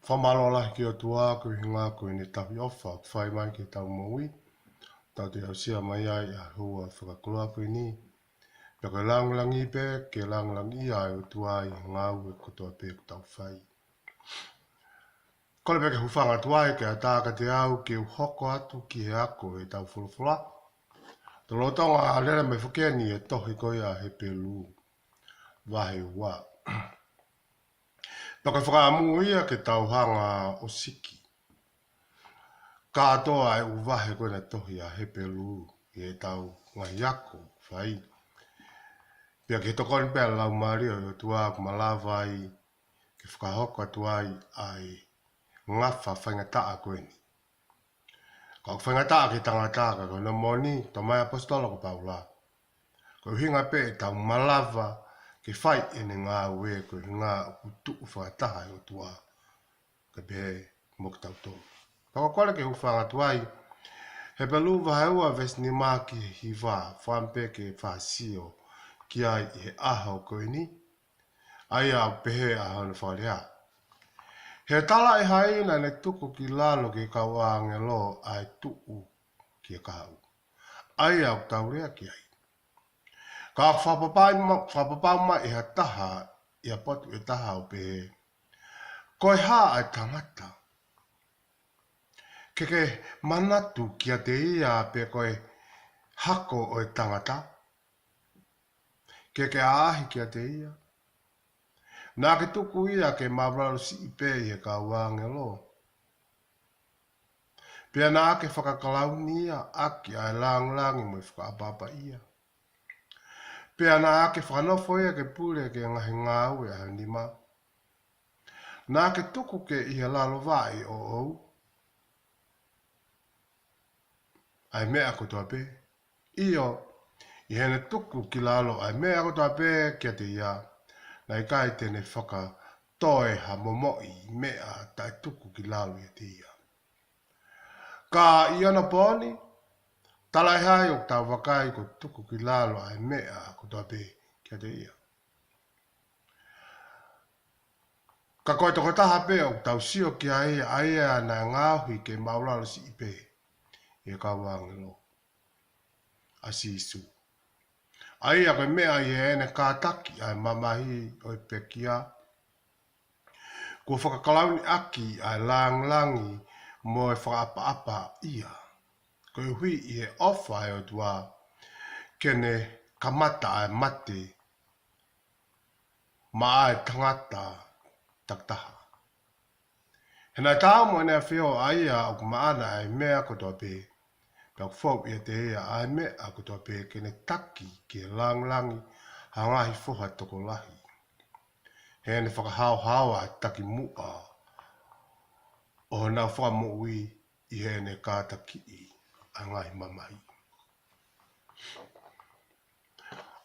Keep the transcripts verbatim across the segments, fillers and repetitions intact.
Fakamālō lahi ki he ʻOtua koeʻuhi ko ʻene tauhi ʻofa ʻoku fai mai ki heʻetau moʻui. Tau toe aʻusia mai ai ʻa e houa fakakoloa ko eni. Pea ko e lāngilangi pē ke lāngilangiʻia ʻa e ʻOtua ʻi he ngāue kotoa pē ʻoku tau fai. Kole pē ke u hūfanga atu ai ke ʻatā kiate au ke u hoko atu ki he ako ʻetau folofola. Tau lolotonga lele mai foki eni he tohi ko ia ʻa Hepelū vahe ua. Pea ko e fakaʻamu ia ke tau hanga ʻo siki kātoa e ʻū vahe ko ena tohi ʻa Hepelū ʻi heʻetau ngaahi ako fai. Pea ke tokoni pē ʻa e Laumālie ʻo e ʻOtua ʻoku malava ai ke fakahoko atu ai ʻa e ngafa faingataʻa ko eni. Ka ʻoku faingataʻa ki he tangata ka ko hono moʻoni, talamai ʻe he ʻaposetolo ko Paula, ko e ʻuhinga pē ʻetau malava ke fai ʻene ngāue ko e ʻuhinga ʻoku tuʻu fakataha ʻa e ʻOtua kae pehē mo kitautolu. Pea ʻoku ou kole ke u hūfanga atu ai, Hepelū vahe ua veesi nima ki he hiva, fakaʻamu pē ke fakasio ki ai ʻi he ʻaho ko eni, ʻa ia ʻoku pehē ʻa hono fakalea: He talaʻehai naʻa ne tuku ki lalo ki he kau ʻāngelo ʻa e tuʻu ki he kahaʻu, ʻa ia ʻoku tau lea ki ai. Ka ʻoku fakapapau ma-, fakapapau mai ʻe ha taha ʻi ha potu ʻe taha ʻo pehē, Ko e hā ʻa e tangata ke ke manatu kiate ia, pe ko e hako ʻo e tangata ke ke ʻaʻahi kiate ia? Naʻa ke tuku ia ke māʻulalo siʻi pē ʻi he kau ʻāngelo, pea naʻa ke fakakalauni ia ʻaki ʻa e lāngilangi mo e fakaʻapaʻapaʻia, pea naʻa ke fakanofo ia ke pule ki he ngaahi ngāue ʻa ho nima. Naʻa ke tuku ke ʻi he lalo vaʻe ʻoʻou ʻa e meʻa kotoa pē. ʻIo, ʻi heʻene tuku ki lalo ʻa e meʻa kotoa pē kiate ia, naʻe ʻikai te ne fakatoe ha momoʻi meʻa taʻetuku ki lalo ʻiate ia. Ka ʻi onopooni, talaʻehai ʻoku tau vakai kuo tuku ki lalo ʻa e meʻa kotoa pē kiate ia. Ka ko e tokotaha pē ʻoku tau sio ki ai, ʻa ia naʻe ngaohi ke māʻulalo siʻi pē ʻi he kau ʻāngelo, ʻa Sīsū. ʻA ia ko e meʻa ʻi heʻene kātaki ʻa e mamahi ʻo e pekia, kuo fakakalauni ʻaki ʻa e lāngilangi mo e fakaʻapaʻapaʻia, koeʻuhi ʻi he ʻofa ʻa e ʻOtua ke ne kamata ʻa e mate maʻa e tangata takitaha. He naʻe taau mo ʻene ʻafio ʻa ia ʻoku maʻana ʻa e meʻa kotoa pē, pea ʻoku fou ʻiate ia ʻa e meʻa kotoa pē, ke ne taki ki he lāngilangi ha ngaahi foha tokolahi, heʻene fakahaohaoa ʻa e takimuʻa ʻo honau fakamoʻui ʻi heʻene kātakiʻi ʻa e ngaahi mamahi.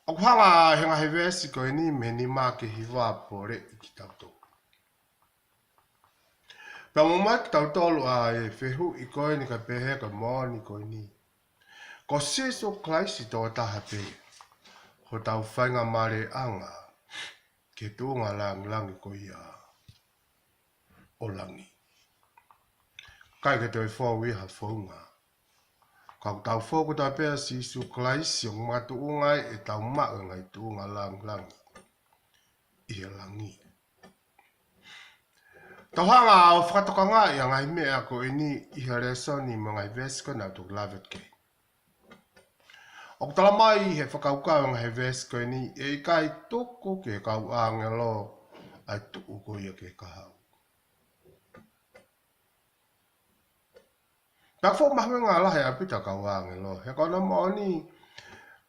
ʻOku hanga ʻe he ngaahi veesi ko eni mei he nima ki he hiva ʻo poleʻi kitautolu. Pea ʻomai kiate kitautolu ʻa e fehuʻi ko eni kae pehē, ko e moʻoni ko eni: Ko Sīsū Kalaisi tokotaha pē hotau faingamālieʻanga ki he tuʻunga lāngilangi ko ia ʻo langi. ʻIkai ke toe fou ia ha founga. Ka ʻoku tau fou kotoa pē ʻia Sīsū Kalaisi, ʻoku makatuʻunga ai ʻetau maʻu e ngaahi tuʻunga lāngilangi ʻi he langi. Tau hanga ʻo fakatokangaʻi ʻa e ngaahi meʻa ko eni ʻi he lēsoni mo e ngaahi veesi ko ena ʻoku toki lave ki ai. ʻOku talamai ʻe he fakakaukau ʻo e ngaahi veesi ko eni, ʻe ʻikai tuku ki he kau ʻāngelo ʻa e tuʻu ko ia ki he kahaʻu. Pea ʻoku fuʻu mahuʻinga lahi ʻaupito ʻa e kau ʻāngelo, he ko hono moʻoni,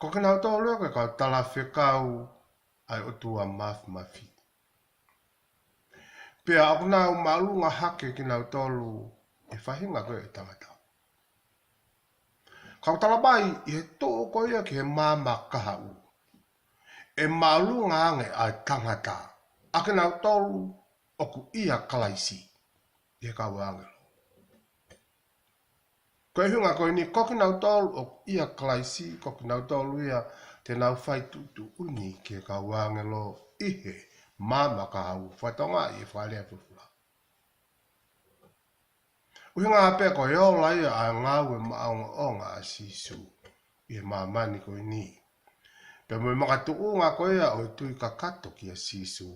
ko kinautolu ia ko e kau talafekau ʻa e ʻOtua Māfimafi. Pea ʻoku nau māʻolunga hake kinautolu ʻi he faʻahinga ko ē ʻo e tangata. Ka ʻoku talamai ʻi he tuʻu ko ia ki he maama kahaʻu, ʻe māʻolunga ange ʻa e tangata, ʻa kinautolu ʻoku ʻia Kalaisi, ʻi he kau ʻāngelo. Ko e ʻuhinga ko eni, ko kinautolu ʻoku ʻia Kalaisi, ko kinautolu ia te nau fai tuʻutuʻuni ki he kau ʻāngelo ʻi he maama kahaʻu, fakatokangaʻi e fakalea folofola. ʻUhinga pē ko e ola ia ʻa e ngāue maʻongoʻonga ʻa Sīsū ʻi he māmani ko eni. Pea mo e makatuʻunga ko ia ʻo e tui kakato kia Sīsū,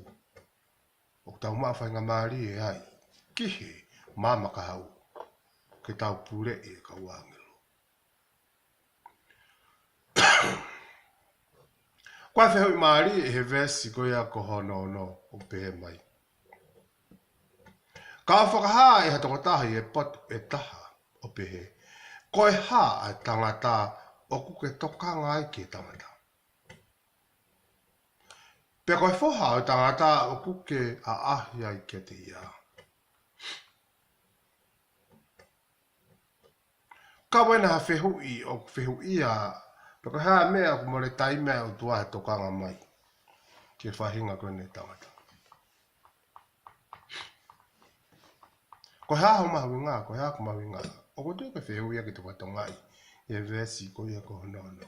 ʻoku tau maʻu faingamālie ai ki he maama kahaʻu ke tau puleʻi e kau ʻāngelo. Ko e fehuʻi mālie ʻi he veesi ko ia ko hono ono ʻoku pehē mai: Ka ʻoku fakahā ʻe ha tokotaha ʻi he potu ʻe taha ʻo pehē, Ko e hā ʻa e tangata ʻoku ke tokanga ai ki he tangata? Pe ko e foha ʻo e tangata ʻoku ke ʻaʻahi ai kiate ia? Ka ʻoku ʻi ai ha fehuʻi ʻoku fehuʻia, pe ko e hā e meʻa ʻoku mole taimi ai ʻOtua he tokanga mai ki he faʻahinga ko eni ʻo e tangata. Ko e hā hoʻo mahuʻinga, ko e hā hoʻo mahuʻinga? ʻOku ou tui ko e fehuʻi ia ke tau fakatokangaʻi ʻi he veesi ko ia ko hono ono.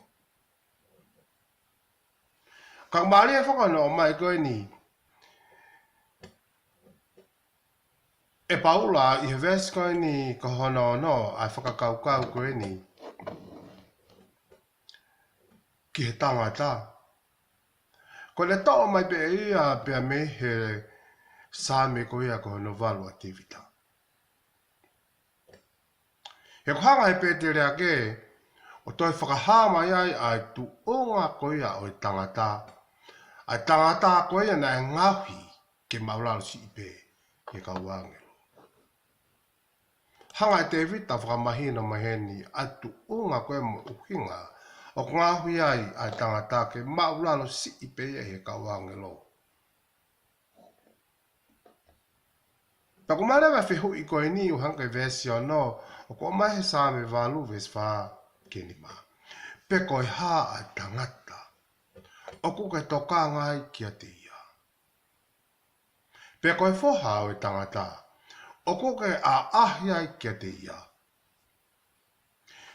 Ka ʻoku mālie foki hono ʻomai ko eni ʻe Paula ʻi he veesi ko eni ko hono ono, ʻa e fakakaukau ko eni ki he tangata. Ko ʻene toʻo mai pē ia pea mei he Saame ko ia ko hono valu ʻa Tēvita. He ʻoku hanga ʻe he pēteliake ʻo toe fakahā mai ai ʻa e tuʻunga ko ia ʻo e tangata. ʻA e tangata ko ia naʻe ngaohi ke māʻulalo siʻi pē ki he kau ʻāngelo. Hanga ʻe Tēvita ʻo fakamahino mai heni ʻa e tuʻunga ko ia mo e ʻuhinga ʻoku ngaohi ai ʻa e tangata ke māʻulalo siʻi pē ia ʻi he kau ʻāngelo. Pea ʻoku mālie e fehuʻi ko eni ʻo hangē ko e veesi ono, ʻoku ʻomai he Saame valu veesi fā ki he nima. Pe ko e hā ʻa e tangata ʻoku ke tokanga ai kiate ia? Pe ko e foha ʻo e tangata ʻoku ke ʻaʻahi ai kiate ia?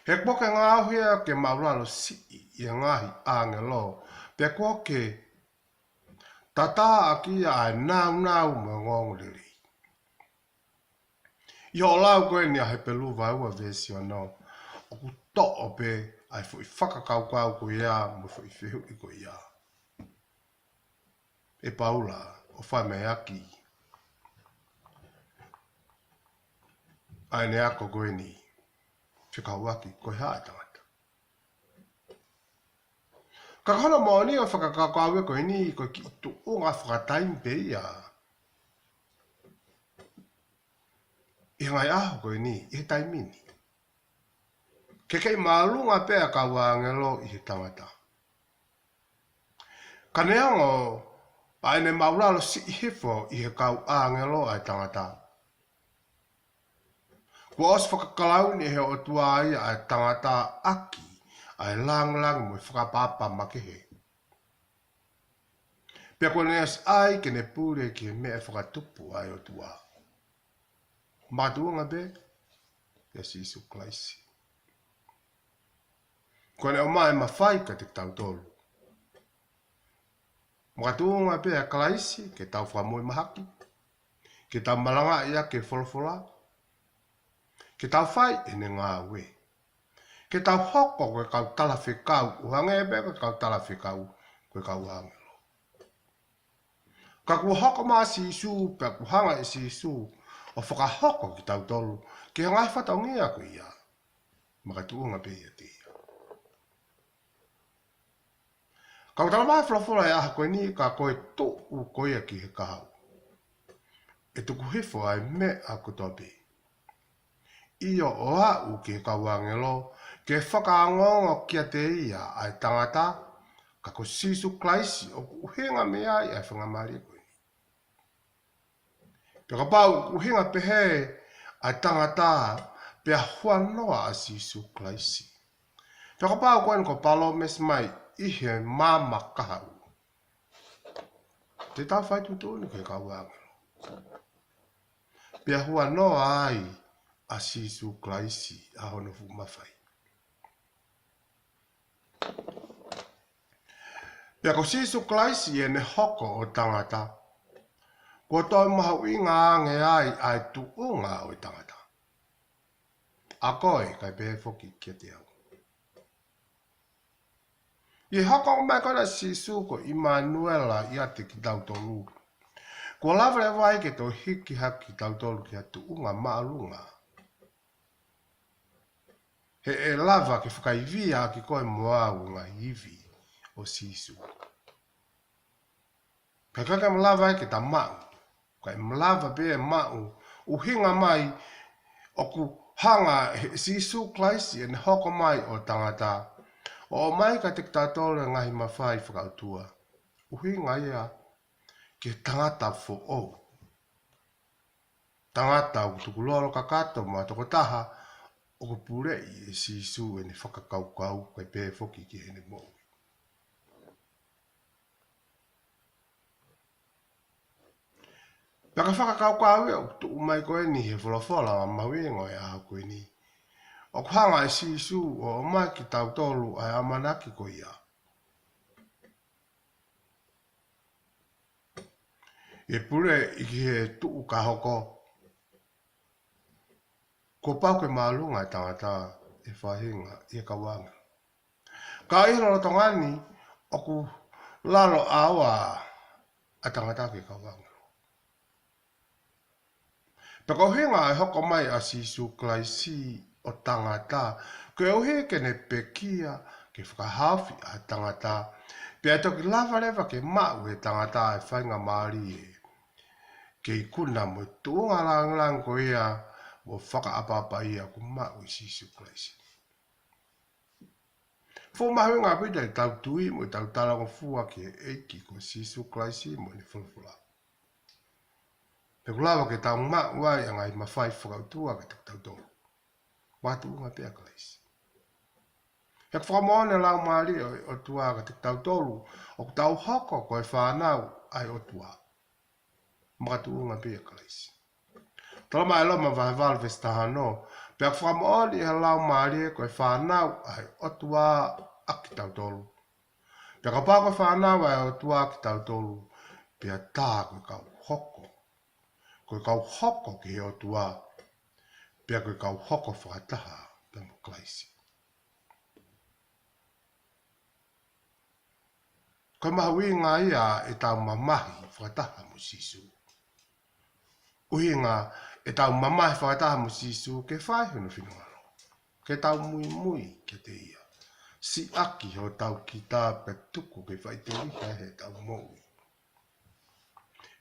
He kuo ke ngaohi ia ke māʻulalo siʻi ʻi he ngaahi ʻāngelo, pea kuo ke tatā ʻaki ia ʻa e nāunau mo e ongoongolelei. ʻI hoʻo lau ko eni ʻa Hepelū vahe ua veesi ono, ʻoku toʻo pē ʻa e foʻi fakakaukau ko ia mo e foʻi fehuʻi ko ia ʻe Paula ʻo fai mai ʻaki ʻa ʻene ako ko eni fekauʻaki ko e hā ʻa e tangata. Ka ko hono moʻoni ʻo e fakakaukau ko eni ko e kiʻi tuʻunga fakataimi pē ia ʻi he ngaahi ʻaho ko eni, ʻi he taimi ni. Ke kei māʻolunga pē ʻa e kau ʻāngelo ʻi he tangata. Ka neongo ʻa ʻene māʻulalo siʻi hifo ʻi he kau ʻāngelo ʻa e tangata, kuo ʻosi fakakalauni ʻe he ʻOtua ia ʻa e tangata ʻaki ʻa e lāngilangi mo e fakaʻapaʻapa makehe. Pea kuo ne ʻosi ʻai ke ne pule ki he meʻa fakatupu ʻa e ʻOtua, makatuʻunga pē ʻia Sīsū Kalaisi. Kuo ne ʻomai e mafai kiate kitautolu, makatuʻunga pē ʻia Kalaisi, ke tau fakamoʻui mahaki, ke tau malangaʻi ʻaki e folofola, ke tau fai ʻene ngāue, ke tau hoko ko e kau talafekau, ʻo hangē pē ko e kau talafekau ko e kau ʻāngelo. Ka kuo hoko mai ʻa Sīsū, pea kuo hanga ʻe Sīsū ʻo fakahoko kitautolu ki he ngaahi fatongia ko ia, makatuʻunga pē ʻiate ia. Ka ʻoku talamai ʻe he folofola ʻi he ʻaho ko eni, ka ko e tuʻu ko ia ki he kahaʻu, ʻe tuku hifo ʻa e meʻa kotoa pē. ʻIo, ʻo aʻu ki he kau ʻāngelo ke fakaongoongo kiate ia ʻa e tangata, ka ko Sīsū Kalaisi ʻoku ʻuhinga mei ai ʻa e faingamālie ko eni. Pea kapau ʻoku ʻuhinga pehē ʻa e tangata, pea huanoa ʻa Sīsū Kalaisi. Pea kapau ko eni kuo palōmesi mai ʻi he maama kahaʻu, te tau fai tuʻutuʻuni ki he kau ʻāngelo. Pea huanoa ai ʻa Sīsū Kalaisi ʻa hono fuʻu mafai. Pea ko Sīsū Kalaisi ʻi heʻene hoko ʻo tangata, kuo toe mahuʻinga ange ai ʻa e tuʻunga ʻo e tangata. ʻa koe, kae pehē foki kiate au. ʻI he hoko mai ko ena ʻa Sīsū ko ʻImanuela ʻiate kitautolu, kuo lava leva ai ke toe hiki hake kitautolu ki ha tuʻunga māʻolunga. He ʻe lava ke fakaivia ʻaki koe mo au e ngaahi ivi ʻo Sīsū. Pea ʻikai ke malava ai ke ta maʻu, kae malava pē ʻe maʻu, ʻuhinga mai ʻoku hanga ʻe Sīsū Kalaisi ʻene hoko mai ʻo tangata, ʻo ʻomai kiate kitautolu e ngaahi mafai fakaʻotua. ʻUhinga ia ki he tangata foʻou. Tangata ʻoku tukulolo kakato mo ha tokotaha ʻoku puleʻi ʻe Sīsū ʻene fakakaukau kae pehē foki ki heʻene moʻui. Pea ko e fakakaukau ia ʻoku tuʻu mai ko eni he folofola mahuʻinga ʻo e ʻaho ko eni. ʻOku hanga ʻe Sīsū ʻo ʻomai kiate kitautolu ʻa e ʻamanaki ko ia. ʻE puleʻi ki he tuʻu ka hoko, kuo pau ke māʻolunga e tangata ʻi he faʻahinga ʻi he kau ʻāngelo. Ka ʻi he lolotonga ni ʻoku lalo ʻaoa ʻa e tangata ki he kau ʻāngelo. Pea ko e ʻuhinga e hoko mai ʻa Sīsū Kalaisi ʻo tangata, koeʻuhi ke ne pekia ke fakahaofi ʻa e tangata, pea toki lava leva ke maʻu ʻe he tangata e faingamālie ke ikuna mo e tuʻunga lāngilangi ko ia mo fakaʻapaʻapa ia ʻoku maʻu ʻe Sīsū Kalaisi. Fuʻu mahuʻinga ʻaupito ʻetau tui mo ʻetau talangofua ki he ʻEiki ko Sīsū Kalaisi mo ʻene folofola. He ʻoku lava ke tau maʻu ai ʻa e ngaahi mafai fakaʻotua kiate kitautolu. Makatuʻunga pē ʻa Kalaisi. He ʻoku fakamoʻoni e Laumālie ʻo e ʻOtua kiate kitautolu ʻoku tau hoko ko e fānau ʻa e ʻOtua. Makatuʻunga pē ʻa Kalaisi. Talamai ʻe Loma vahe valu veesi taha ono, pea ʻoku fakamoʻoni ʻe he Laumālie ko e fānau ʻa e ʻOtua ʻa kitautolu. Pea kapau ko e fānau ʻa e ʻOtua ʻa kitautolu, pea tā ko e kau hoko. Ko e kau hoko ki he ʻOtua, pea ko e kau hoko fakataha pea mo Kalaisi. Ko e mahuʻinga ia ʻetau mamahi fakataha mo Sīsū. ʻUhinga ʻetau mamahi fakataha mo Sīsū ke fai hono finangalo. Ke tau muimui kiate ia. Siʻaki hotau kita pea tuku ke faʻiteliha heʻetau moʻui.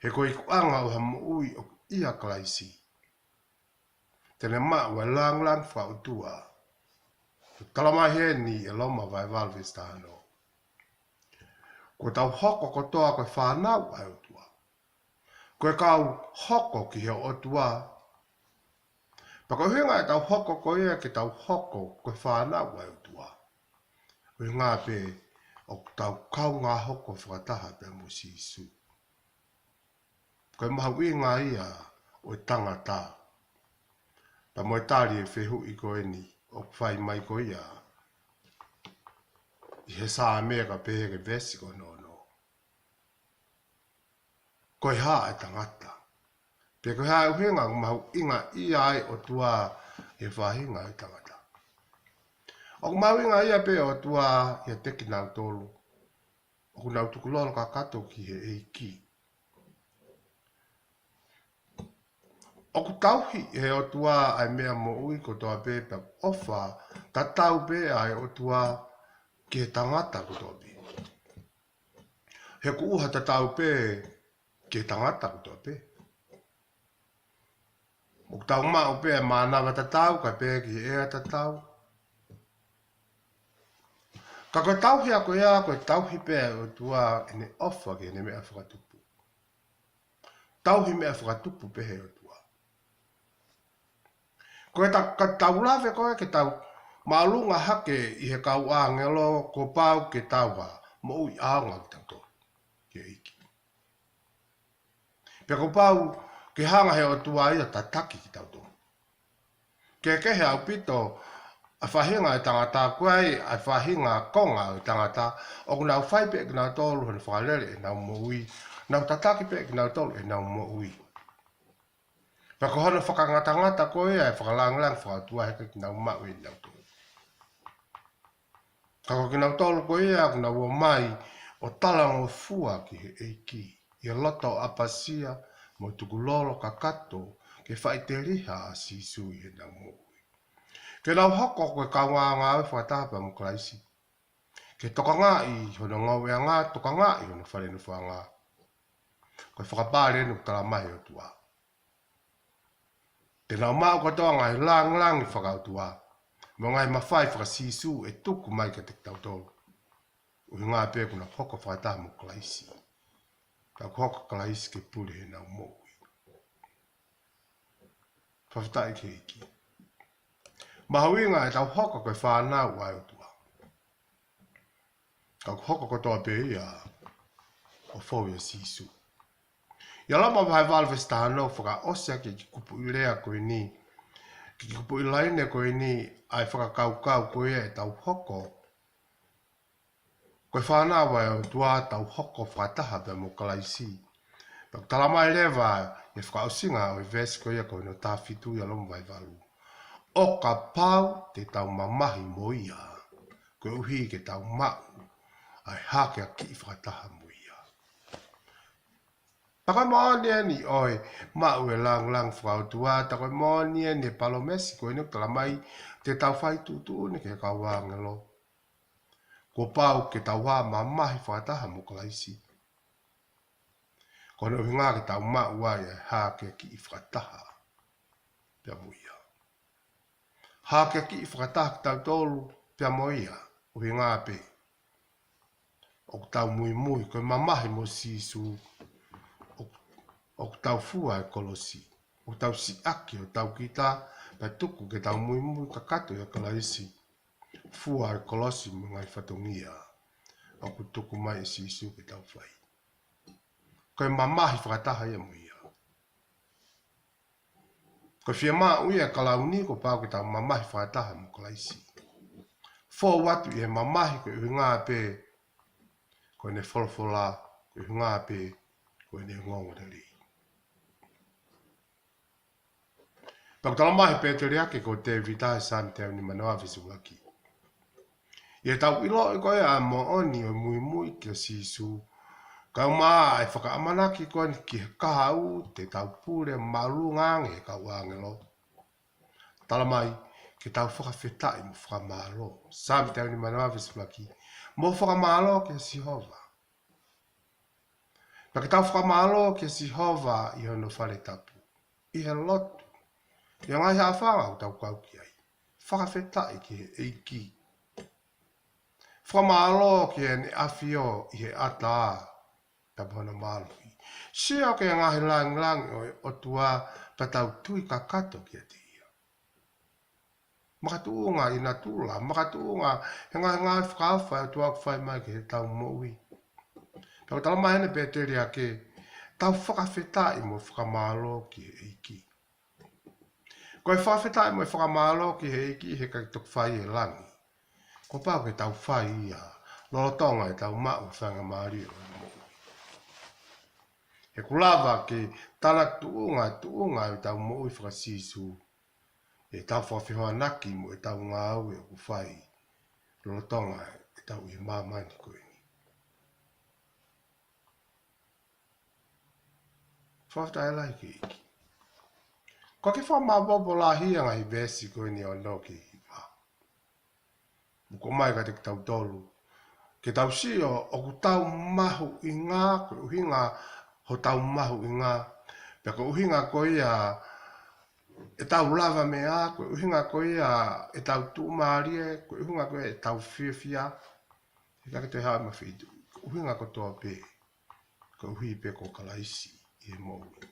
He ko e ikuʻanga ʻo ha moʻui ʻoku ʻia Kalaisi, te ne maʻu ʻa e lāngilangi fakaʻotua. Talamai heni ʻe Loma vahe valu veesi taha ono, kuo tau hoko kotoa ko e fānau ʻa e ʻOtua. Ko e kau hoko ki he ʻOtua. Pea ko e ʻuhinga ʻetau hoko ko ia ke tau hoko ko e fānau ʻa e ʻOtua, ʻuhinga pē ʻoku tau kaungā hoko fakataha pea mo Sīsū. Ko e mahuʻinga ia ʻo e tangata. Pea mo e tali e fehuʻi ko eni ʻoku fai mai ko ia ʻi he Saame ka pehē ki he veesi ko hono ono. Ko e hā e tangata? Pe ko e hā e ʻuhinga ʻoku mahuʻingaʻia ai ʻOtua ʻi he faʻahinga ʻo e tangata? ʻOku mahuʻingaʻia pē ʻOtua ʻiate kinautolu ʻoku nau tukulolo kakato ki he ʻEiki. ʻOku tauhi ʻe he ʻOtua ʻa e meʻa moʻui kotoa pē, pea ʻofa tatau pē ʻa e ʻOtua ki he tangata kotoa pē. He ʻoku ʻuha tatau pē ki he tangata kotoa pē. ʻOku tau maʻu pē ʻa e mānava tatau, kae pehē ki he ʻea tatau. Ka ko e tauhi ʻa ko ia, ko e tauhi pē ʻa e ʻOtua ʻene ʻofa ki heʻene meʻa fakatupu. Tauhi meʻa fakatupu pē ʻe he ʻOtua. Ko e ta-, ka tau lave ko ē ke tau māʻolunga hake ʻi he kau ʻāngelo, kuo pau ke tau ʻa moʻui ʻaonga kitautolu ki he ʻEiki. Pea kuo pau ke hanga ʻe he ʻOtua ia ʻo tataki kitautolu. Kehekehe ʻaupito ʻa e faʻahinga ʻo e tangata, ko e ʻai ʻa e faʻahinga konga ʻo e tangata ʻoku nau fai pē kinautolu hono fakalele ʻenau moʻui, nau tataki pē kinautolu ʻenau moʻui. Pea ko hono fakangatangata ko ia ʻa e fakalāngilangi fakaʻotua, heʻikai ke nau maʻu ʻe nautolu. Ka ko kinautolu ko ia ʻoku nau ō mai ʻo talangofua ki he ʻEiki ʻi he loto ʻapasia mo tukulolo kakato ke faʻiteliha ʻa Sīsū ʻi heʻenau moʻui. Ke nau hoko ko e kaungā ngāue fakataha pea mo Kalaisi. Ke tokangaʻi hono ngoueʻanga, tokangaʻi hono fale nofoʻanga. Ko e fakapale ʻeni ʻoku talamai ʻe he ʻOtua. Te nau maʻu kotoa ngaahi lāngilangi fakaʻotua mo e ngaahi mafai faka-Sīsū ʻe tuku mai kiate kitautolu. ʻUhinga pē kuo nau hoko fakataha mo Kalaisi. Ka kuo hoko Kalaisi ke pule heʻenau moʻui. Fakafetaʻi ki he ʻEiki. Mahuʻinga ʻetau hoko ko e fānau ʻa e ʻOtua. Ka ʻoku hoko kotoa pē ia ʻo fou ʻia Sīsū. ʻIa Loma vahe valu veesi taha ono, fakaʻosi ʻaki e kiʻi kupuʻi lea ko eni, kiʻi kupuʻi laine ko eni, ʻa e fakakaukau ko ia ʻetau hoko ko e fānau ʻa e ʻOtua, tau hoko fakataha pea mo Kalaisi. Pea ʻoku talamai leva ʻi he fakaʻosinga ʻo e veesi ko ia ko hono taha fitu ʻia Loma vahe valu, ʻo kapau te tau mamahi mo ia, koeʻuhi ke tau maʻu ʻa e hakeakiʻi fakataha mo ia. Pea ko e moʻoni ʻeni ʻo e maʻu e lāngilangi fakaʻotua, pea ko e moʻoni ʻeni e palōmesi ko eni ʻoku talamai te tau fai tuʻutuʻuni ki he kau ʻāngelo. Kuo pau ke tau ō ʻo mamahi fakataha mo Kalaisi. Ko hono ʻuhinga ke tau maʻu ai ʻa e hakeakiʻi fakataha pea mo ia. Hakeakiʻi fakataha kitautolu pea mo ia, ʻuhinga pē ʻoku tau muimui, ko e mamahi mo Sīsū, ʻoku, ʻoku tau fua e kolosi, ʻoku tau siʻaki hotau kita, pea tuku ke tau muimui kakato ʻia Kalaisi, fua e kolosi mo e ngaahi fatongia ʻoku tuku mai ʻe Sīsū ke tau fai. Ko e mamahi fakataha ia mo ia. Ko e fiemaʻu ia ʻa e kalauni, kuo pau ke tau mamahi fakataha mo Kalaisi. Fou atu ʻi he mamahi ko e ʻuhinga pē ko ʻene folofola, ko e ʻuhinga pē ko ʻene ongoongolelei. Pea ʻoku talamai ʻe he pēteliake ko Tēvita ʻi he Saame teau nimanoa veesi ʻuluaki, ʻi heʻetau ʻiloʻi ko ia ʻa e moʻoni ʻo e muimui kia Sīsū, kaeʻumaʻā ʻa e fakaʻamanaki ko eni ki he kahaʻu te tau pule māʻolunga ange he kau ʻāngelo. Talamai ke tau fakafetaʻi mo fakamālō. Saame teau nimanoa veesi ʻuluaki, mou fakamālō kia Sihova. Pea ke tau fakamālō kia Sihova ʻi hono fale tapu, ʻi he lotu, ʻi he ngaahi haʻofanga ʻoku tau kau ki ai. Fakafetaʻi ki he ʻEiki. Fakamālō ki heʻene ʻafio ʻi he ʻatā pea mo hono mālohi. Sio ki he ngaahi lāngilangi ʻo e ʻOtua pea tau tui kakato kiate ia. Makatuʻunga ʻi natula, makatuʻunga he ngaahi ngāue fakaofo ʻa e ʻOtua ʻoku fai mai ki heʻetau moʻui. Pea ʻoku talamai ʻe he pēteliake, tau fakafetaʻi mo fakamālō ki he ʻEiki. Ko e fakafetaʻi mo e fakamālō ki he ʻEiki heʻikai toki fai ʻi he langi. Kuo pau ke tau fai ia lolotonga ʻetau maʻu faingamālie ʻo e moʻui. He ʻoku lava ke talatuʻunga, tuʻunga ʻetau moʻui faka-Sīsū ʻetau fakafehoanaki mo ʻetau ngāue ʻoku fai lolotonga ʻetau ʻi he māmani ko eni. Fakafetaʻi lahi ki he ʻEiki. Ko e kiʻi fakamāopoopo lahi ʻa e ngaahi veesi ko eni ʻo e ono ki he hiva. ʻOku ʻomai kiate kitautolu ke tau sio ʻoku tau mahuʻinga, ko e ʻuhinga hotau mahuʻinga, pea ko e ʻuhinga ko ia ʻetau lavameʻa, ko e ʻuhinga ko ia ʻetau tuʻumālie, ko e ʻuhinga ko ia ʻetau fiefia. Heʻikai ke toe haʻu e mafitu, ko e ʻuhinga kotoa pē koeʻuhi pē ko Kalaisi ʻi he moʻui.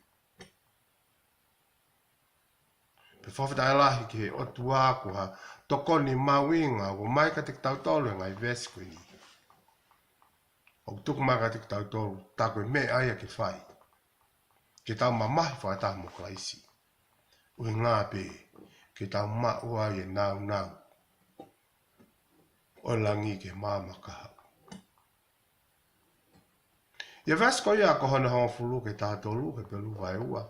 Pea fakafetaʻi lahi ki he ʻOtua ko ha tokoni mahuʻinga ʻoku ʻomai kiate kitautolu ʻe he ngaahi veesi ko eni. ʻOku tuku mai kiate kitautolu, tā ko e meʻa ia ke fai, ke tau mamahi fakataha mo Kalaisi. ʻUhinga pē ke tau maʻu ai e nāunau ʻo e langi ki he maama kahaʻu. ʻI he veesi ko ia ko hono hongofulu ki he taha tolu, Hepelū vahe ua.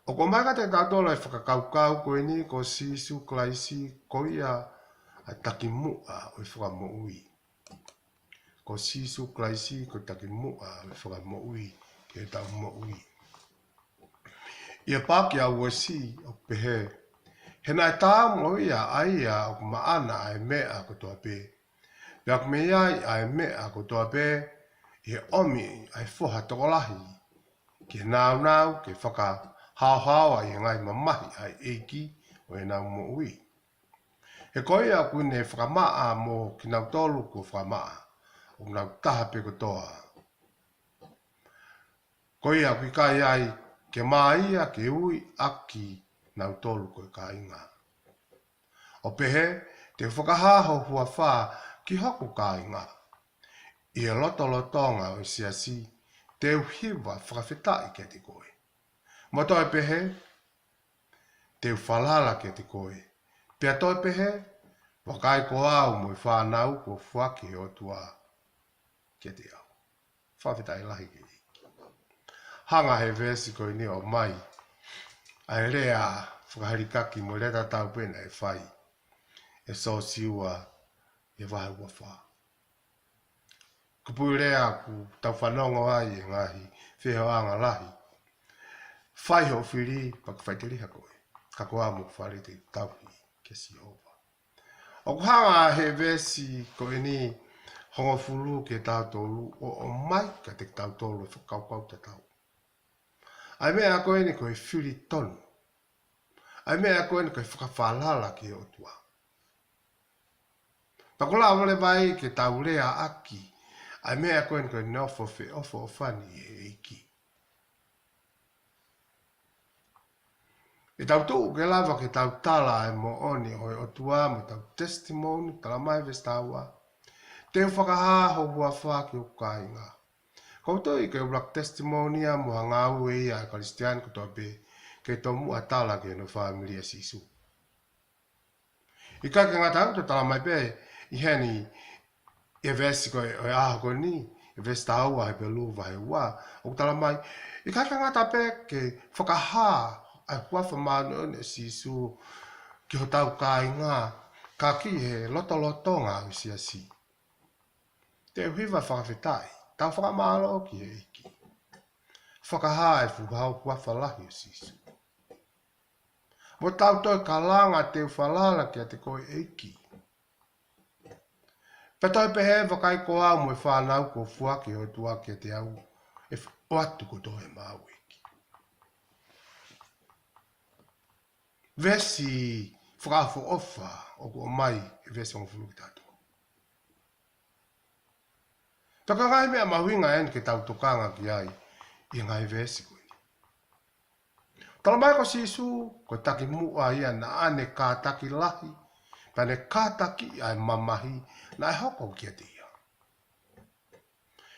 ʻOku ʻomai kiate kitautolu e fakakaukau ko eni, ko Sīsū Kalaisi ko ia ʻa e takimuʻa ʻo e fakamoʻui. Ko Sīsū Kalaisi ko e takimuʻa ʻo e fakamoʻui ki heʻetau moʻui. ʻI he paaki ʻa Uesi ʻoku pehē: He naʻe taau mo ia ʻa ia ʻoku maʻana ʻa e meʻa kotoa pē, pea ʻoku mei ai ʻa e meʻa kotoa pē, ʻi he ʻomi ʻa e Foha tokolahi ki he nāunau ke fakahaohaoa ʻi he ngaahi mamahi ʻa e ʻEiki ʻo ʻenau moʻui. He ko ia ʻoku ne fakamaʻa mo kinautolu kuo fakamaʻa, ʻoku nau taha pē kotoa. Ko ia ʻoku ʻikai ai ke mā ia ke ui ʻakinautolu ko e kāinga. ʻO pehē, te u fakahā ho huafa ki hoku kāinga. ʻI he lotolotonga ʻo e siasi, te u hiva fakafetaʻi kiate koe. Mo toe pehē, te u falala kiate koe. Pea toe pehē, vakai ko au mo e fānau kuo foaki ʻe he ʻOtua kiate au. Fakafetaʻi lahi ki he ʻEiki. Hanga he veesi ko eni ʻo ʻomai ʻa e lea fakahalikaki mo e lea tatau pē naʻe fai ʻe Siosiua ʻi he vahe uafā. Kupuʻi lea ʻoku tau fanongo ai ʻi he ngaahi feohiʻanga lahi: Fai hoʻo fili, pea ʻoku faʻiteliha koe, ka ko au mo hoku fale te u tauhi kia Sihova. ʻOku hanga he veesi ko eni hongofulu ki he taha tolu ʻo ʻomai kiate kitautolu e fakakaukau tatau. ʻA e meʻa ko eni ko e fili tonu. ʻA e meʻa ko eni ko e fakafalala ki he ʻOtua. Pea ʻoku lava leva ai ke tau leaʻaki ʻa e meʻa ko eni ko e nofo feʻofoʻofani ʻi he ʻEiki. ʻE tau tuʻu ke lava ke tau tala e moʻoni ʻo e ʻOtua mo ʻetau testimony, talamai veesi taha ua: Te u fakahā ho huafa ki hoku kāinga. Ko u tui ko e ʻuluaki testimony ia mo ha ngāue ia ʻa e Kalisitiane kotoa pē ke tomuʻa tala ki hono fāmili ʻa Sīsū. ʻIkai ke ngata ai, ʻoku talamai pē ʻi heni, ʻi he veesi ko ē ʻo e ʻaho ko eni, ʻi he veesi taha ua Hepelū vahe ua, ʻoku talamai, ʻikai ke ngata pē ke fakahā ʻa e huafa māʻoniʻoni ʻo Sīsū ki hotau kāinga, ka ki he lotolotonga ʻo e siasi. Te u hiva fakafetaʻi, tau fakamālō ki he ʻEiki. Fakahā e fuʻu huafa lahi ʻo Sīsū. Mo tau toe kalanga, te u falala kiate koe ʻEiki. Pea toe pehē, vakai ko au mo e fānau kuo foaki ʻe he ʻOtua kiate au, ʻe f-, ʻoatu kotoa ʻe maʻau ʻEiki. Veesi fakaʻofoʻofa ʻoku ʻomai ʻe he veesi hongofulu ki he taha tolu. Pea ko e ngaahi meʻa mahuʻinga eni ke tau tokanga ki ai ʻi he ngaahi veesi ko eni. Talamai ko Sīsū, ko e takimuʻa ia naʻa ne kātaki lahi, pea ne kātaki ʻa e mamahi naʻe hoko kiate ia.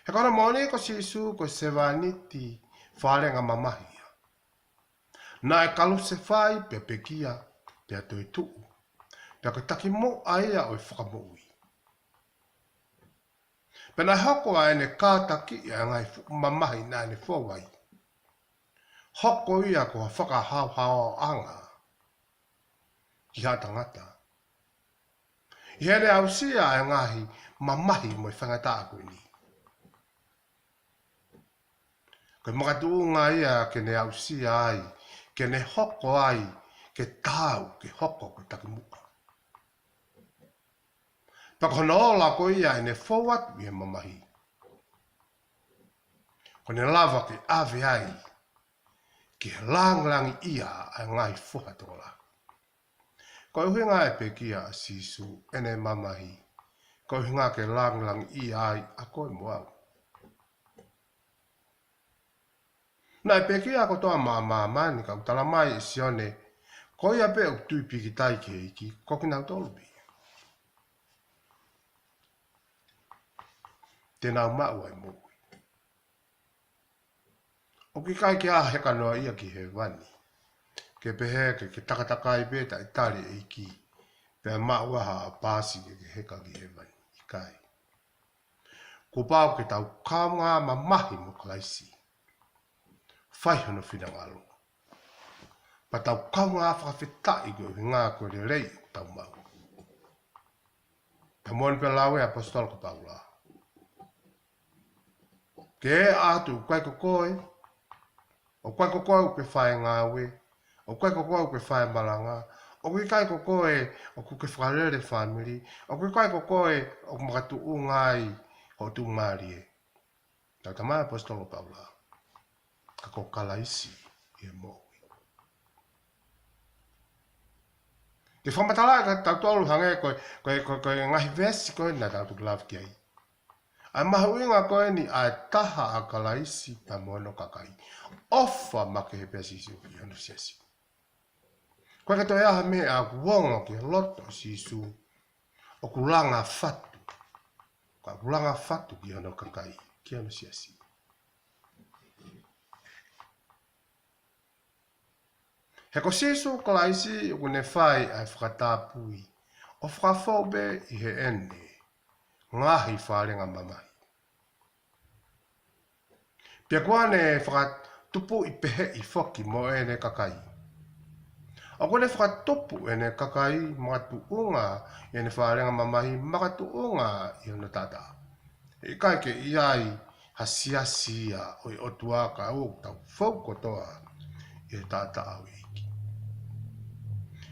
He ko hono moʻoni ko Sīsū ko e sevāniti faʻahinga mamahi ia. Naʻe kalusefai pea pekia, pea toetuʻu. Pea ko e takimuʻa ia ʻo e fakamoʻui. Pea naʻe hoko ʻa ʻene kātakiʻi ʻa e ngaahi fuʻu mamahi naʻa ne fou ai. Hoko ia ko ha fakahaohaoaʻanga ki ha tangata ʻi heʻene aʻusia ʻa e ngaahi mamahi mo e faingataʻa ko eni. Ko e makatuʻunga ia ke ne aʻusia ai, ke ne hoko ai, ke taau ke hoko ko e takimuʻa. Pea ko hono ola ko ia ʻene fou atu ʻi he mamahi, ko ʻene lava ke ʻave ai ki he langilangiʻia ʻa e ngaahi foha tokolahi. Ko e ʻuhinga e pekia ʻa Sīsū, ʻene mamahi, ko e ʻuhinga ke langilangiʻia ai ʻa koe mo au. Naʻe pekia kotoa mā māmani, ka ʻoku talamai ʻe Sione, ko ia pē ʻoku tui pīkitai ki he ʻEiki, ko kinautolu pē ia te nau maʻu ʻa e moʻui. ʻOku ʻikai ke ʻi ai ha heka noa ia ki hēvani, ke pehē ke, ke takatakai pē taʻe tali e ʻEiki, pea maʻu ha paasi ke, ke heka ki hēvani. ʻIkai. Kuo pau ke tau kaungā mamahi mo Kalaisi. Fai hono finangalo. Pea tau kaungā fakafetaʻi koeʻuhi ko e lelei ʻoku tau maʻu. Pea moʻoni pē lau ʻa e ʻaposetolo ko Paula. Ke ʻatu ʻoku ʻikai ko koe, ʻoku ʻikai ko koe ʻoku ke fai e ngāue, ʻoku ʻikai ko koe ʻoku ke fai e malanga, ʻoku ʻikai ko koe ʻoku ke fakalele e fāmili, ʻoku ʻikai ko koe ʻoku makatuʻunga ai hoʻo tuʻumālie. Talamai ʻe he ʻaposetolo ko Paula, ka ko Kalaisi ʻi he moʻui. Ke fakamatalaʻi kiate kitautolu hangē ko e, ko e, ko e, ko e ngaahi veesi ko ē naʻa tau toki lave ki ai. ʻA e mahuʻinga ko eni ʻa e taha ʻa Kalaisi pea mo hono kakai. ʻOfa makehe pē ʻa Sīsū ki hono siasi. ʻOku ʻikai ke toe ʻi ai ha meʻa ʻoku ongo ki he loto ʻo Sīsū ʻoku langa fatu. Ka ʻoku langa fatu ki hono kakai, ki hono siasi. He ko Sīsū Kalaisi ʻoku ne fai ʻa e fakatapui ʻo fakafou pē ʻi heʻene ngaahi fālenga mamahi. Pea kuo ne fakatupuʻi pehē foki mo ʻene kakai. ʻOku ne fakatupu ʻene kakai makatuʻunga ʻi heʻene fālenga mamahi, makatuʻunga ʻi hono taʻataʻa. ʻIkai ke ʻi ai ha siasi ia ʻo e ʻOtua kae ʻoku tau fou kotoa ʻi he taʻataʻa ʻo e ʻEiki.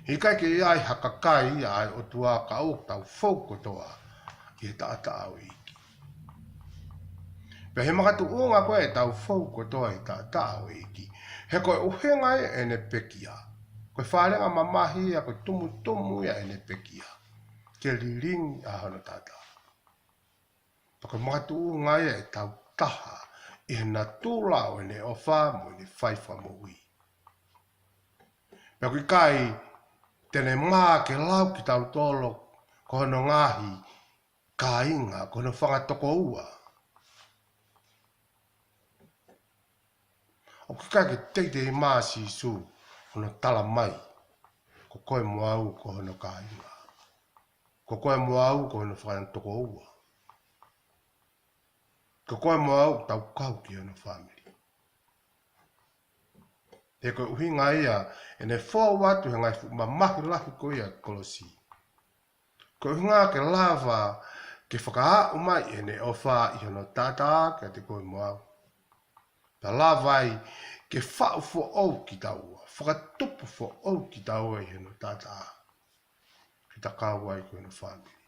ʻIkai ke ʻi ai ha kakai ia ʻa e ʻOtua kae ʻoku tau fou kotoa ʻi he taʻataʻa ʻo e ʻEiki. Pea ʻi he makatuʻunga ko ē ʻetau fou kotoa ʻi he taʻataʻa ʻo e ʻEiki, he ko e ʻuhinga ia ʻene pekia. Ko e fālenga mamahi ia, ko e tumutumu ia ʻene pekia. Ke lilingi ʻa hono taʻataʻa. Pea ko e makatuʻunga ia ʻetau taha ʻi he natula ʻo ʻene ʻofa mo ʻene fai fakamoʻui. Pea ʻoku ʻikai te ne mā ke lau kitautolu ko hono ngaahi kāinga, ko hono fanga tokoua. ʻOku ʻikai ke teitei mā ʻa Sīsū hono talamai, ko koe mo au ko hono kāinga. Ko koe mo au ko hono fanga tokoua. Ko koe mo au ʻoku tau kau ki hono fāmili. He ko e ʻuhinga ia ʻene fou atu he ngaahi fuʻu mamahi lahi ko ia ʻa e kolosi. Ko e ʻuhinga ke lava ke fakaaʻu mai ʻene ʻofa ʻi hono taʻataʻa kiate koe mo au. Pea lava ai ke faʻu foʻou kitaua, fakatupu foʻou kitaua ʻi hono taʻataʻa. Ke ta kau ai ko hono fāmili.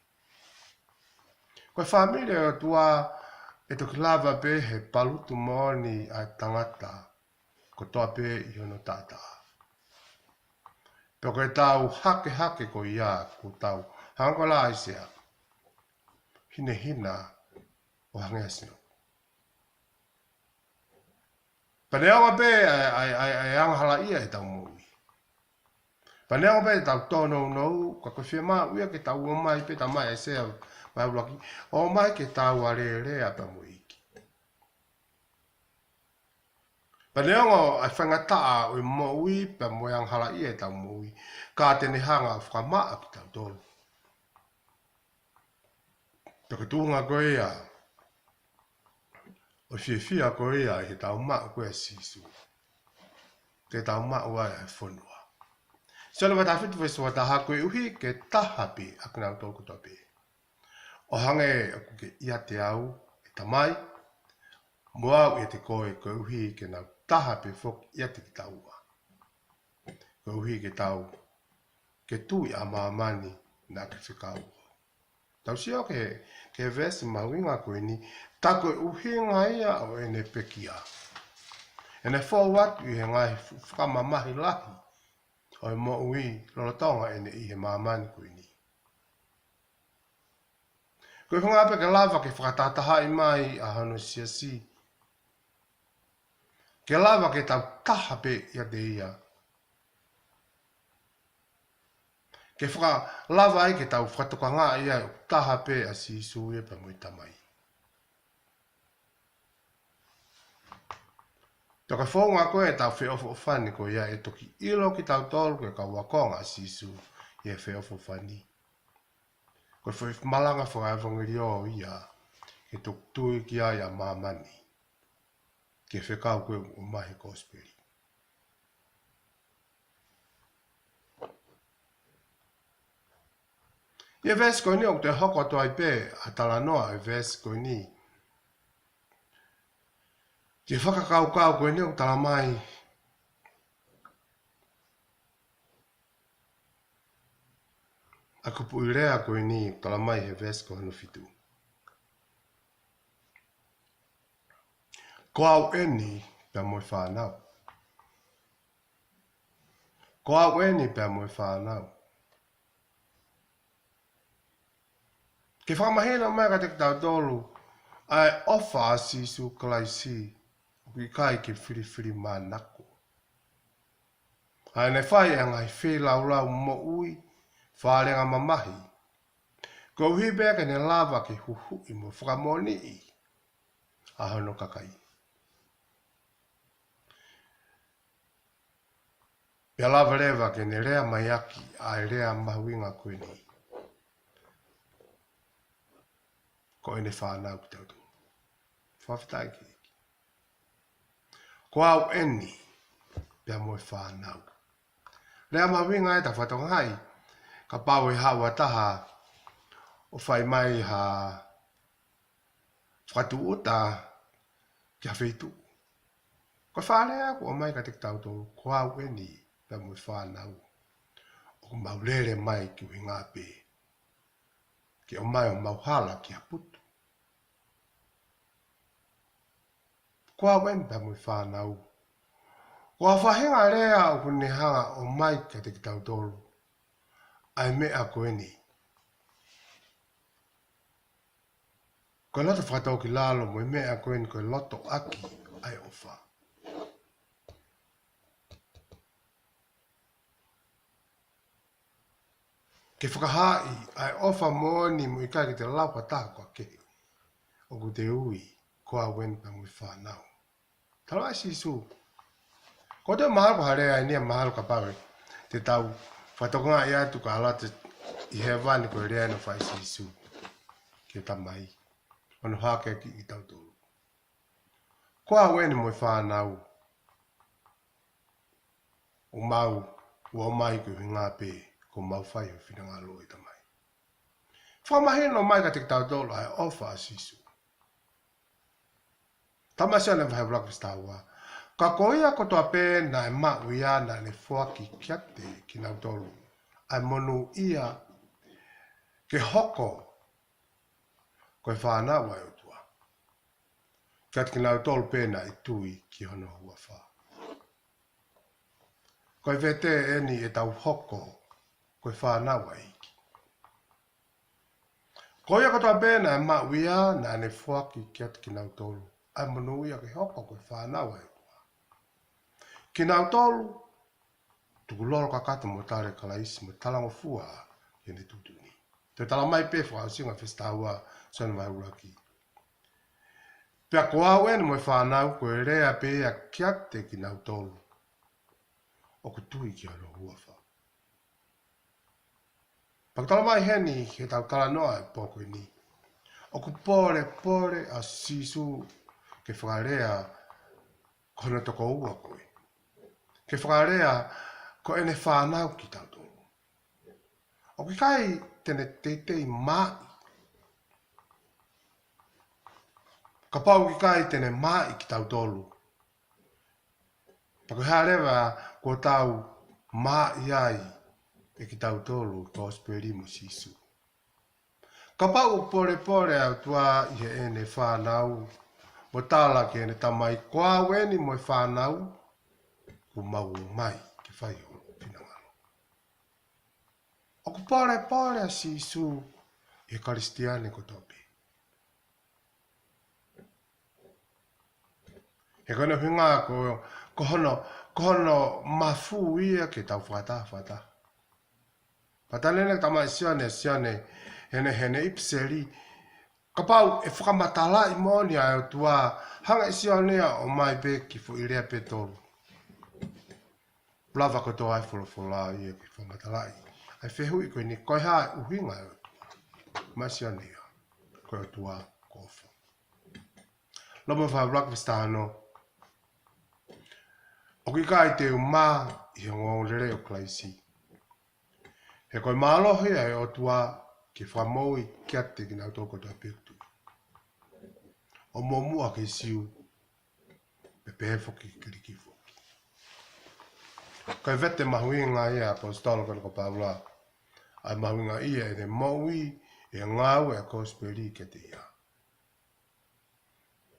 Ko e fāmili ʻo e ʻOtua ʻe toki lava pē he palutu moʻoni ʻa e tangata kotoa pē ʻi hono taʻataʻa. Pea ko ʻetau hakehake ko ia ʻoku tau hanga ko ē ʻa ʻAisea, hinehina ʻo hangē ha sino. Pea neongo pē ʻa e, ʻa e, ʻa e, ʻa e angahalaʻia ʻetau moʻui. Pea neongo pē ʻetau tōnounou, ka ko e fiemaʻu ia ke tau ō mai pē, talamai ʻe ʻAisea vahe ʻuluaki, ō mai ke tau alēlea pea mo e ʻEiki. Pea neongo ʻa e faingataʻa ʻo e moʻui pea mo e angahalaʻia ʻetau moʻui, ka te ne hanga ʻo fakamaʻa kitautolu. Pea ko e tuʻunga ko ia ʻo e fiefia ko ia ʻi heʻetau maʻu ko ia ʻa Sīsū, te tau maʻu ai ʻa e fonua. Sione vahe taha fitu veesi ua taha, koeʻuhi ke taha pē ʻa kinautolu kotoa pē, ʻo hangē ʻoku ke ʻiate au, ʻe Tamai, mo au ʻiate koe, koeʻuhi ke nau taha pē foki ʻiate kitaua, koeʻuhi ke tau, ke tui ʻa māmani naʻa ke fekau. Tau sio ki he, ki he veesi mahuʻinga ko eni, tā ko e ʻuhinga ia ʻo ʻene pekia. ʻEne fou atu ʻi he ngaahi fu-, fakamamahi lahi ʻo e moʻui lolotonga ʻene ʻi he māmani ko eni. Ko e ʻuhinga pē ke lava ke fakatahatahaʻi mai ʻa hono siasi. Ke lava ke tau taha pē ʻiate ia. Ke fakalava ai ke tau fakatokangaʻi ai ʻoku taha pē ʻa Sīsū ia pea mo e Tamai. Pea ko e founga ko ē ʻetau feʻofoʻofani ko ia ʻe toki ʻilo kitautolu ko e kau ākonga ʻa Sīsū ʻi he feʻofoʻofani. Ko e foʻi malanga fakaʻevangeliō ia ke toki tui ki ai ʻa māmani, ki he fekau ko ē ʻoku ʻomai he kosipeli. ʻI he veesi ko eni ʻoku toe hoko atu ai pē ʻa e talanoa ʻo e veesi ko eni ki he fakakaukau ko eni ʻoku talamai ʻa e kupuʻi lea ko eni ʻoku talamai he veesi ko hono fitu. Ko au eni pea mo e fānau. Ko au eni pea mo e fānau. Ke fakamahino mai kiate kitautolu ʻa e ʻofa ʻa Sīsū Kalaisi, ʻoku ʻikai ke filifilimānako. ʻA ʻene fai ʻa e ngaahi feilaulau moʻui, fālenga mamahi, koeʻuhi pē ke ne lava ke huhuʻi mo fakamoʻoniʻi ʻa hono kakai. Pea lava leva ke ne lea mai ʻaki ʻa e lea mahuʻinga ko eni. Ko ʻene fānau kitautolu. Fakafetaʻi ki he ʻEiki. Ko au eni pea mo e fānau. Lea mahuʻinga ʻe taha, fakatokangaʻi kapau ʻe haʻu ha taha ʻo fai mai ha fakatūʻuta ki ha feituʻu. Ko e fakalea ʻoku ʻomai kiate kitautolu, ko au eni pea mo e fānau. ʻOku mau lele mai ki he ʻuhinga pē ke ʻomai homau hala ki ha putu. Ko au eni pea mo e fānau. Ko e faʻahinga lea ʻoku ne hanga ʻo ʻomai kiate kitautolu ʻa e meʻa ko eni. Ko e loto fakatōkilalo mo e meʻa ko eni ko e loto ʻaki ʻa e ʻofa. Ke fakahaaʻi ʻa e ʻofa moʻoni mo ʻikai ke te lau ha taha ko e kehe. ʻOku te ui, ko au eni pea mo e fānau. Talamai ʻe Sīsū. Ko e toe mahalo ko ha lea eni ia mahalo kapau ʻe te tau fakatokangaʻi atu ka ʻalu atu ʻi hēvani ko e lea eni ʻoku fai ʻe Sīsū ki he Tamai. ʻO ne hake ki kitautolu. Ko au eni mo e fānau. ʻOku mau, ʻoku mau ʻomai ki he ʻuhinga pē, ko ʻemau fai ho finangalo ʻe Tamai. Fakamahino mai kiate kitautolu ʻa e ʻofa ʻa Sīsū. Talamai ʻe Sione vahe ʻuluaki veesi taha ua. Ka ko ia kotoa pē naʻe maʻu ia naʻa ne foaki kiate kinautolu ʻa e monūʻia ke hoko ko e fānau ʻa e ʻOtua. Kiate kinautolu pē naʻe tui ki hono huafa. Ko e vete eni ʻetau hoko ko e fānau ʻa e ʻEiki. Ko ia kotoa pē naʻe maʻu ia naʻa ne foaki kiate kinautolu ʻa e monūʻia ke hoko ko e fānau ʻa e ʻOtua. Kinautolu, tukulolo kakato mo tali ʻa Kalaisi mo talangofua ki heʻene tuʻutuʻuni. Toe talamai pē fakaʻosinga veesi taha ua Sione vahe ʻuluaki. Pea ko au eni mo e fānau ko e lea pē ia kiate kinautolu ʻoku tui ki hono huafa. Pea ʻoku talamai heni he ʻetau talanoa ʻi he pō ko eni. ʻOku polepole ʻa Sīsū ke fakalea ko hono tokoua ko ē. Ke fakalea ko ʻene fānau kitautolu. ʻOku ʻikai te ne teitei mā. Kapau ʻoku ʻikai te ne mā kitautolu. Pea ko e hā leva kuo tau mā ai ʻe kitautolu kosipeli mo Sīsū. Kapau ʻoku polepole ʻa e ʻOtua ʻi heʻene fānau, mo tala ki heʻene Tamai, ko au eni mo e fānau, kuo mau ōmai ke fai ho finangalo. ʻOku polepole ʻa Sīsū ʻi he Kalisitiane kotoa pē. He ko hono ʻuhinga ko, ko hono, ko hono mafu ia ke tau fakataha fakataha. Pea talamai ʻe he Tamai ʻe Sione, Sione, heʻene, heʻene ʻipiseli. Kapau ʻe fakamatalaʻi moʻoni ʻa e ʻOtua, hanga ʻe Sione ia ʻo ʻomai pē kiʻi foʻi lea pē ʻe tolu. Lava kotoa ʻa e folofola ia ke fakamatalaʻi ʻa e fehuʻi ko eni, ko e hā e ʻuhinga ʻo e ʻOtua. Talamai ʻe Sione ia, ko e ʻOtua ko e ʻofa. Loma vahe ʻuluaki veesi taha ono. ʻOku ʻikai te u mā ʻi he ongoongolelei ʻo Kalaisi. He ko e mālohi ʻa e ʻOtua ke fakamoʻui kiate kinautolu kotoa pē ʻoku tui. ʻO muʻomuʻa ki he Siu, pea pehē foki ki he Kiliki foki. Ko e vete mahuʻinga ia ʻa e ʻaposetolo ko eni ko Paula, ʻa e mahuʻingaʻia ʻene moʻui ʻi he ngāue ʻa e kosipeli kiate ia.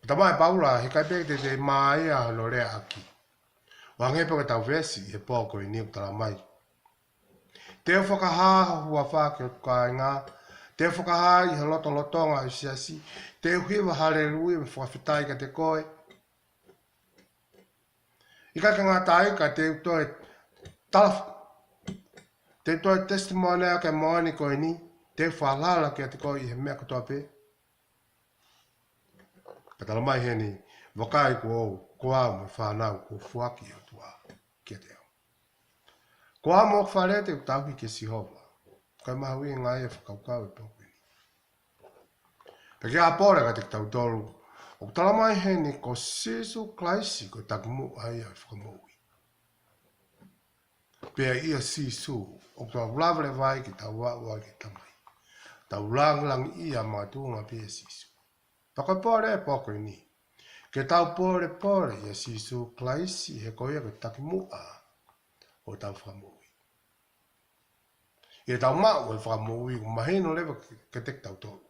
Talamai ʻe Paula, he ʻikai pē ke te mā ia hono lea ʻaki. ʻO hangē pē ko ʻetau veesi ʻi he pō ko eni ʻoku talamai: Te u fakahā ho huafa ki hoku kāinga, te u fakahā ʻi he lotolotonga ʻo e siasi, te u hiva haleluia mo fakafetaʻi kiate koe. ʻIkai ke ngata ai ka te u toe tala, te u toe testimony ʻaki ʻa e moʻoni ko eni, te u falala kiate koe ʻi he meʻa kotoa pē. Pea talamai heni, vakai ko au, ko au mo e fānau kuo foaki ʻe he ʻOtua kiate au. Ko au mo hoku fale te u tauhi kia Sihova. Ko e mahuʻinga ia ʻo e fakakaukau ʻo e pō ko eni. Pea ke ʻapole kiate kitautolu, ʻoku talamai heni ko Sīsū Kalaisi ko e takimuʻa ia ʻo e fakamoʻui. Pea ʻia Sīsū ʻoku tau lava leva ai ke tau aʻu ai ki he Tamai. Tau langilangiʻia makatuʻunga pē ʻia Sīsū. Pea ko e pole ʻo e pō ko eni, ke tau polepole ʻia Sīsū Kalaisi, he ko ia ko e takimuʻa ʻo ʻetau fakamoʻui. ʻI heʻetau maʻu e fakamoʻui, ʻoku mahino leva ke, kiate kitautolu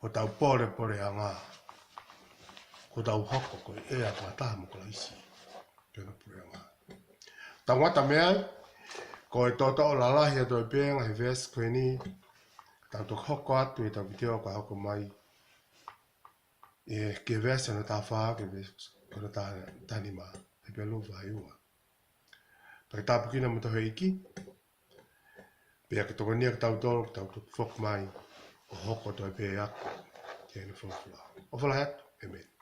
hotau polepoleʻanga, ko ʻetau hoko ko e ʻea fakataha mo Kalaisi. Pea ko e puleʻanga. Tau ngata mei ai, ko e toʻotoʻo lalahi atu ʻo e pō ʻi he veesi ko eni, tau toki hoko atu ʻi heʻetau vitiō ka hoko mai, ʻi he, ki he veesi hono taha fā, ki he veesi hono taha, taha nima, Hepelū vahe ua. Pea ke tāpuekina kimoutolu ʻe he ʻEiki, pea ke tokoniʻi kitautolu, ke tau toki foki mai ʻo hoko atu ai pē ʻaki ʻene folofola. ʻOfa lahi atu, ʻēmeni.